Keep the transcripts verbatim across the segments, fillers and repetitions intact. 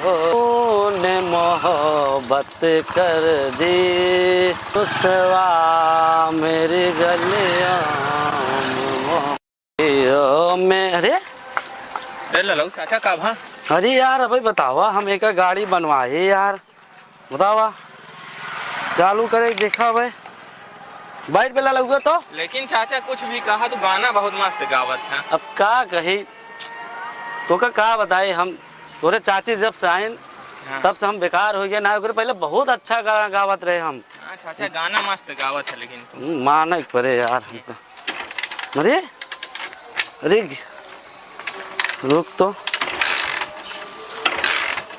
हो ने मोहब्बत कर दी, रुसवा मेरी गलियां में। अरे, अरे ललऊ चाचा, का भा? अरे यार, अबे बतावा, हम एक गाड़ी बनवाए यार, बतावा, चालू करे, देखा भाई, बैठ बेला लगुआ तो। लेकिन चाचा, कुछ भी कहा, तू गाना बहुत मस्त गावत है। अब का कही, तोका का बताई हम, तोरे चाची जब से आइन, हाँ। तब से हम बेकार होइ गए ना। ओकरे पहले बहुत अच्छा गाना गावत रहे हम। हाँ चाचा, गाना मस्त गावत है, लेकिन तू। हम्म, माने के परे यार हमका। अरे, अरे, रुक तो,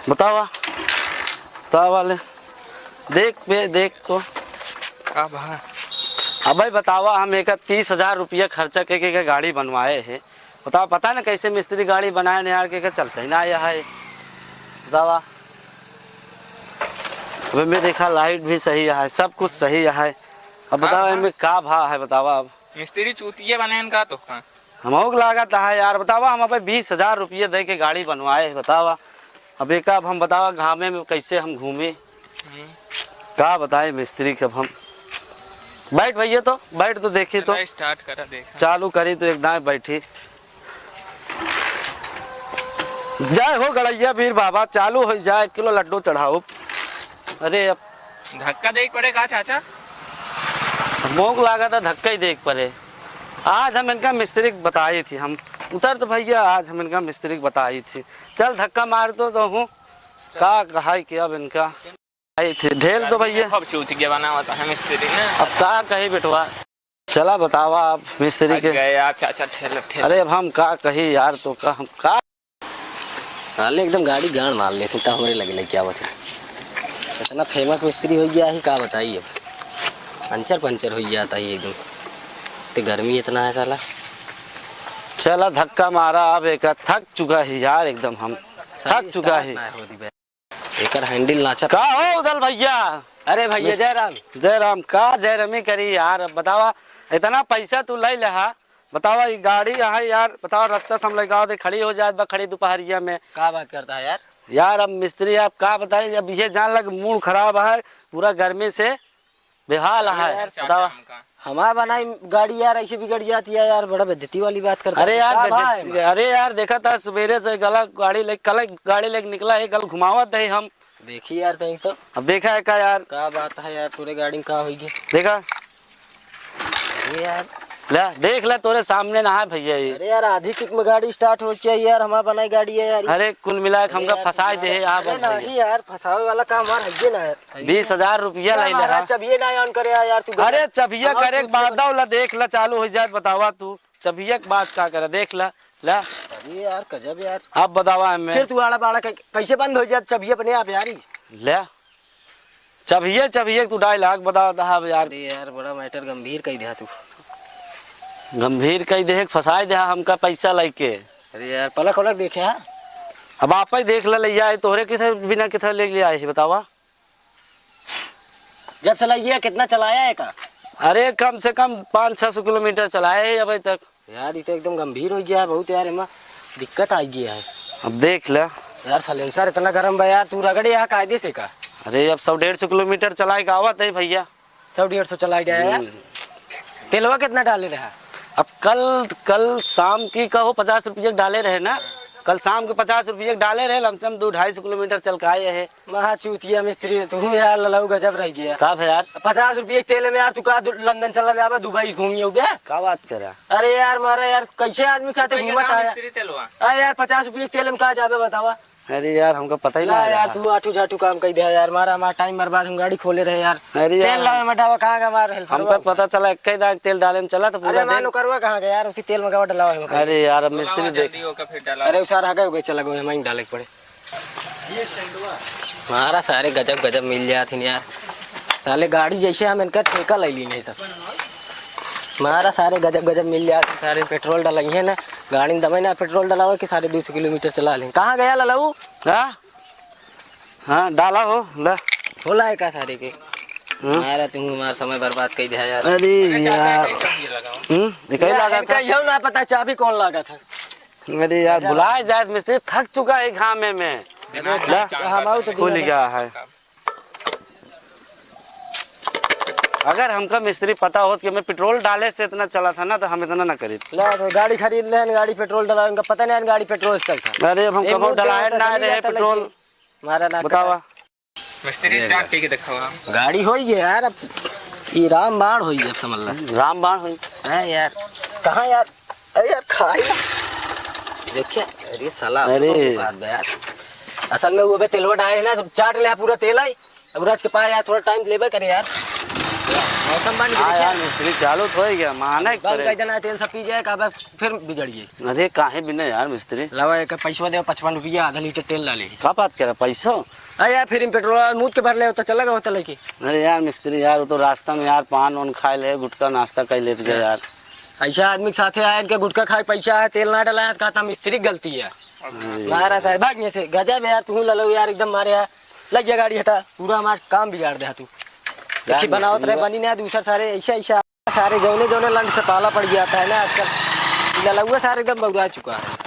बतावा, बतावा ले, देख बे, देख तो। का भा? अबे बतावा, हम एक तीस हजार रुपया खर्चा के, के, के गाड़ी बनवाए हैं। बतावा, पता न कैसे मिस्त्री गाड़ी बनाए न यार, के, के चलते ही ना आया है। बतावा। अबे मैं देखा, लाइट भी सही है, सब कुछ सही है। अब का बतावा, भा? इनमें का भा है, बतावा अब। मिस्त्री चूतिया बनाए न का तो का? हमहू के लागत है यार, बतावा, हम अबे बीस हजार रुपया दे के गाड़ी बनवाए हैं, बतावा। अब एका अब हम बतावा घामे में कैसे हम घूमे? हम्म। का बताए मिस्त्री के अब हम। बैठ भैया तो, बैठ तो देखी तो। चला, start करा, देखा। चालू करी तो एक दाएं बैठी। जय हो गड़ैया वीर बाबा, चालू होइ जाए, एक किलो लड्डू चढ़ाउब। अरे अब धक्का देख पड़े का चाचा? मोक लागा था धक्का ही देख पड़े। आज हम इनका मिस्त्री के बताई थी, हम उतर तो भैया, आज हम इनका मिस्त्री के बताई थी। चल धक्का मार तो, तो हूँ। का कहाई कि अब इनका आई थी ढेल तो भैया। अब चूतिया बनावत है मिस्त्री ने। अब का कही बेटवा, चला बतावा आप मिस्त्री के। गए यार चाचा, ठेल, ठेल। अरे अब हम का कही यार, तो का हम का। साले एकदम गाड़ी गाड़ मार लेते तो हमरे लगे लेके आवत है। इतना famous मिस्त्री होइ गया है, का बताई अब। पंचर पंचर होइ जाता है एकदम। ते गर्मी इतना है साला। चला धक्का मारा, अब एक थक चुका है यार एकदम हम। साली थक चुका start है। ना होती बे। एकर handle नाचा। का हो उदल भैया? अरे भैया, मिस-, जय राम। जय राम। का जय रामी करी यार? अब बतावा, इतना पैसा तू ले लेहा, बतावा, ई गाड़ी यहाँ यार, बतावा, रास्ता से हम लइका दे खड़ी हो जात बा, खड़ी दुपहरिया में। का बात करता है यार? यार, अब मिस्त्री, आप का बताई, अब ये जान लग, mood खराब है, पूरा गर्मी से बेहाल अरे है, यार, बतावा। चाचा हमका। हमार बनाई गाड़ी यार, ऐसे बिगड़ जाती है यार, बड़ा बेइज्जती वाली बात करता है। अरे यार, का भाई? बेइज्जती, अरे यार, देखा था सुबेरे से गला गाड़ी ले, कल गाड़ी लेके निकला है, कल घुमावत है हम। देखी यार, तई तो। अब देखा है का यार? का बात है यार, तोरे गाड़ी में का होई गे? देखा। अरे यार। ले, देख ले, तोरे सामने ना है भैया ये। अरे यार, आधी किक में गाड़ी start हो चाहिए यार, हमार बनाई गाड़ी है यार। अरे, कुल मिला के हमका अरे यार, फंसाए दे, अरे आप भैया। नहीं यार, फंसावे वाला काम हमार है ना यार। बीस हजार रुपया ले ले रहा। चबिये ना on करे यार, तू अरे, चबिया करे के बाद दौला देख ले, चालू हो जाए, बतावा तू। चबिया के बात का करे, देख ले, ले। अरे यार, गजब यार। अब बतावा हमें। फिर तू आड़ा बाड़ा कै-, कैसे बंद हो जात चबिया अपने आप यार ही? ले। चबिया, चबिया तू dialogue बतावत हा अब यार। अरे यार, बड़ा matter गंभीर कई दिया तू। गंभीर कई दे, फंसाए दे हमका पैसा लइके। अरे यार, पलक वलक देखे हा? अब आप ही देख ले, ले आए, तोहरे किथे बिना किथे ले, ले आए ही, बतावा। जब से लइया, कितना चलाया है का? अरे, कम से कम पाँच छह सौ किलोमीटर चलाए है अबे तक। यार, ये तो एकदम गंभीर हो गया है बहुत यार, एमा दिक्कत आ गया है। अब देख ले। यार, silencer इतना गरम बा यार, तू रगड़े यहाँ कायदे से का? अरे, अब सौ डेढ़ सौ किलोमीटर चलाए के आवत है भैया। सौ डेढ़ सौ चलाए गया है यार। हम्म। तेलवा कितना डाले रहा? अब कल, कल शाम की कहो पचास रुपये डाले रहे ना, कल शाम के पचास रुपये डाले रहे, लमसम दो ढाई सौ किलोमीटर चल के आए है। महा चूतिया मिस्त्री, तू यार ललऊ गजब रह गया। का भे यार? पचास रुपये के तेल में यार, तू का दु-, लंदन चला जाबा, दुबई घूमी हो बे? का बात करा? अरे यार, मारा यार, कैसे आदमी के साथ घूमत है? मिस्त्री तेलवा। अरे यार, पचास रुपये के तेल में का जाबे बतावा? अरे यार, हमका पता ही ना ना यार, रहा। तू आठू झाठू काम कई दे यार, मारा हमारा time बर्बाद, हम गाड़ी खोले रहे यार। अरे तेल यार, लावे में डावा कहाँ का मार हेल्पर हमका बा? पता चला, एक ही दाग तेल डाले में चला तो अरे पूरा हमारा दिन। नौकरवा कहाँ गया यार, उसी तेल में गवा डलावा है। अरे यार, अब मिस्त्री बुलावा देख। जल्दी ओका, फिर डाला। अरे उसार हगे हो गए, चला गए, हम ही डाले के पड़े। हमारा सारे गजब गजब मिल जात हिन यार। साले गाड़ी जैसे हम इनका ठेका ले ली नहीं सर। हमारा सारे गजब गजब मिल जात हिन, सारे पेट्रोल डलाई है ना, गाड़ी में दमे ना पेट्रोल डलावे के साढ़े दो सौ किलोमीटर चला लें। कहाँ गया ललऊ? हाँ? हाँ, डाला हो, ले। होला है का सारे के? हाँ? मारा तुम हमारा समय बर्बाद कर दिया यार। अरे अरे चाचा, यार। एक ही चाबी लगाओ। हम्म, एक ही यार, लगा इनका था। यह ना पता चाबी कौन लगा था। अरे यार, भुलाए जाए मिस्त्री, थक चुका है घामे में। ला, हम आऊ तो खुल गया है। अगर हमका मिस्त्री पता होत कि मैं पेट्रोल डाले से इतना चला था ना, तो हम इतना ना करीत। ला, तो गाड़ी खरीद लेहन, गाड़ी पेट्रोल डलावे, इनका पता नहीं है गाड़ी पेट्रोल से चलता। अरे, अब हम ये कबो मुंह डलाए देवता ना चली रहे जाता पेट्रोल। लड़की। मारा ना बतावा। मिस्त्री देख स्टार्ट ले। करके दिखावा। गाड़ी होई है यार, अब ये रामबाण होई है, अब समझ ला। रामबाण होई। है यार, कहाँ यार? अरे यार, खाई ना। देखिए, अरे साला, अरे। बात बा यार। असल में वो बे तेलवा डाले है ना, तो चाट ले पूरा तेल आई। अब रस के पाए यार, थोड़ा टाइम लेबे करे यार। मौसम बन हाँ गया। यार, मिस्त्री चालू तो हो गया, माने बंद करे। कर देना, तेल सब पी जाए, का बा फिर बिगड़ गई। अरे काहे बिना यार मिस्त्री? लावा एक पैसवा दे, पचपन रुपया, आधा लीटर तेल डाले। का बात करे, पैसो? अरे यार, फिर इन पेट्रोल मूत के भर ले होता, चला गया होता लेके। अरे यार मिस्त्री यार, वो तो रास्ता में यार पान वान खाए ले, गुटखा नाश्ता कर लेते गए यार। ऐसा आदमी के साथे आए, इनके गुटखा खाए पैसा है, तेल ना डाला है, कहता मिस्त्री की गलती है। अरे। मारा साहब, भाग यहाँ से, गजब है यार, तू ललो यार, एकदम मारे यार। लग गया गाड़ी, हटा, पूरा हमारा काम बिगाड़ दे तू। यार देखी, बनावत मिस्त्री रहे, बा- बनी ना, दूसरा सारे ऐसा, ऐसा, सारे जौने, जौने लंड से पाला पड़ गया था ना आजकल, ललुआ सारे एकदम बौरा चुका है।